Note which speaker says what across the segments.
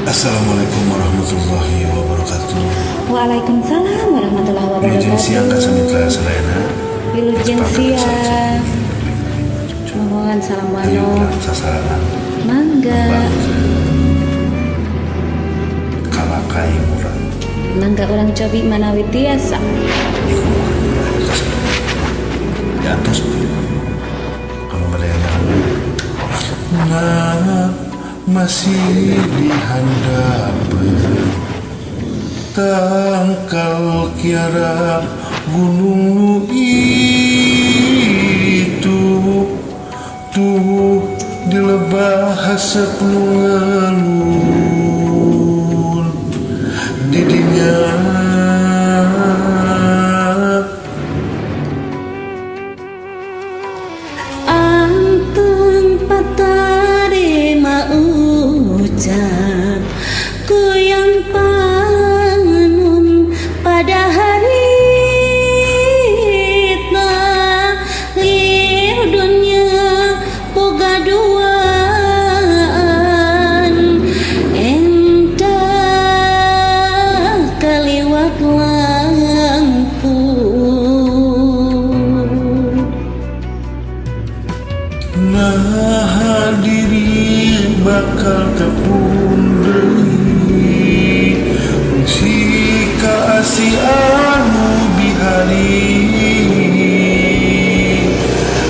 Speaker 1: Assalamualaikum warahmatullahi wabarakatuh.
Speaker 2: Waalaikumsalam warahmatullahi
Speaker 1: Wilujeng siang
Speaker 2: wabarakatuh.
Speaker 1: ka samitra sadayana.
Speaker 2: Wilujeng siang. Mohon salam
Speaker 1: Ayo
Speaker 2: wano.
Speaker 1: urang sasarengan
Speaker 2: Mangga.
Speaker 1: nembangkeun Kalakai Murag.
Speaker 2: Mangga urang cobi manawi tiasa.
Speaker 1: Dikumpulkeun ka sadayana. Diantos kamu bade nah masih dihandapeun tangkal kiara gunung nu itu tuh dilebah hasep nu ngelun didinya.
Speaker 2: Anteng patarema ucap goyang panon pada harita lir dunya boga duaan endah kaliwat lampu.
Speaker 1: Nah diri bakal tepung deui si kaasih anu bihari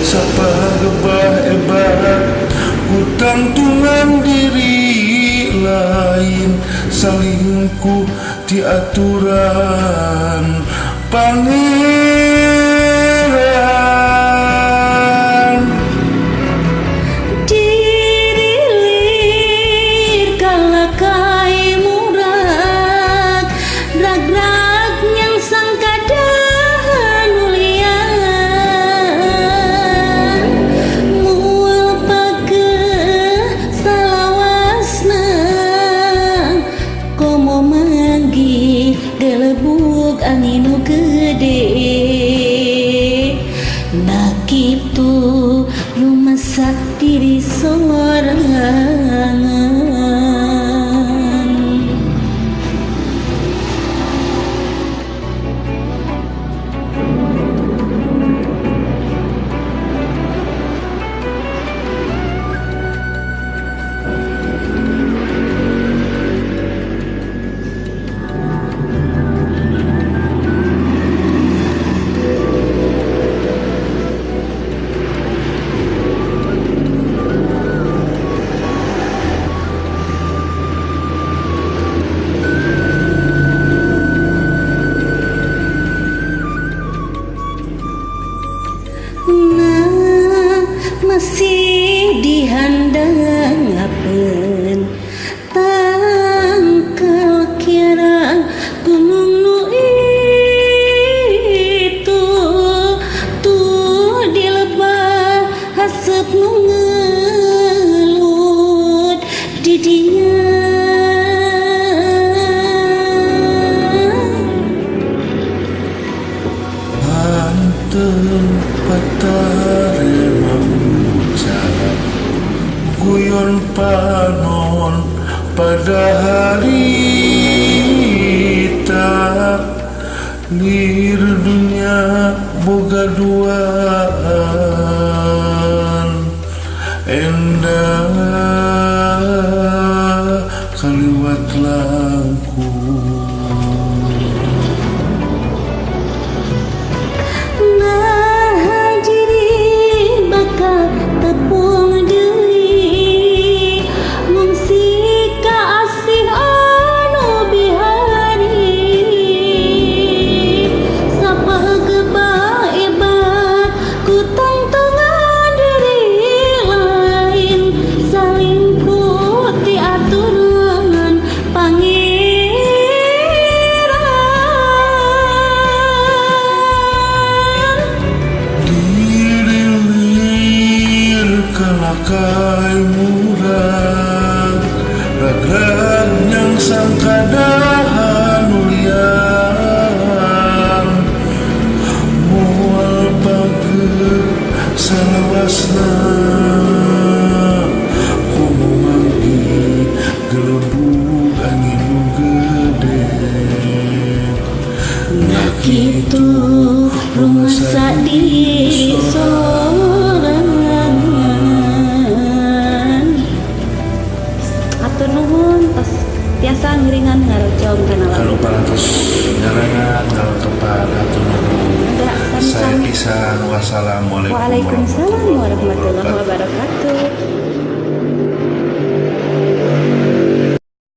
Speaker 1: sapagebah ebat ku tangtungan diri lain salingkuh ti aturan pangeran.
Speaker 2: Dirilir kalakai murag rag-rag yang sangkadahan ulian mual pake salawasna komo manggih gelebug angin nu gede. Nah kitu rumasak diri sorangan. Nah masih dihandapeun tangkal kiara gunung nu itu tuh dilebah haseup nu ngelut didinya.
Speaker 1: Anteng patarema ucap guyon panon pada harita lir dunya boga duaan endah kaliwat langkung.
Speaker 2: Nah diri bakal tepung deui mung si kaasih anu bihari sapagebah ebat ku tangtungan diri lain salingkuh ti aturan pangeran.
Speaker 1: Dirilir kalakai murag rag-rag yang sangkadahan ulian moal page salawasna komo manggih gelebug.
Speaker 2: Hatur nuhun tos tiasa ngiringan ngarojong kana
Speaker 1: Kalau
Speaker 2: lagu.
Speaker 1: Parantos nyarengan kalau tepat, hatur nuhun.
Speaker 2: Mangga,
Speaker 1: Saya
Speaker 2: sami-sami.
Speaker 1: pisan, wassalamualaikum
Speaker 2: Waalaikumsalam
Speaker 1: warahmatullahi
Speaker 2: warahmatullahi
Speaker 1: wabarakatuh.
Speaker 2: wabarakatuh.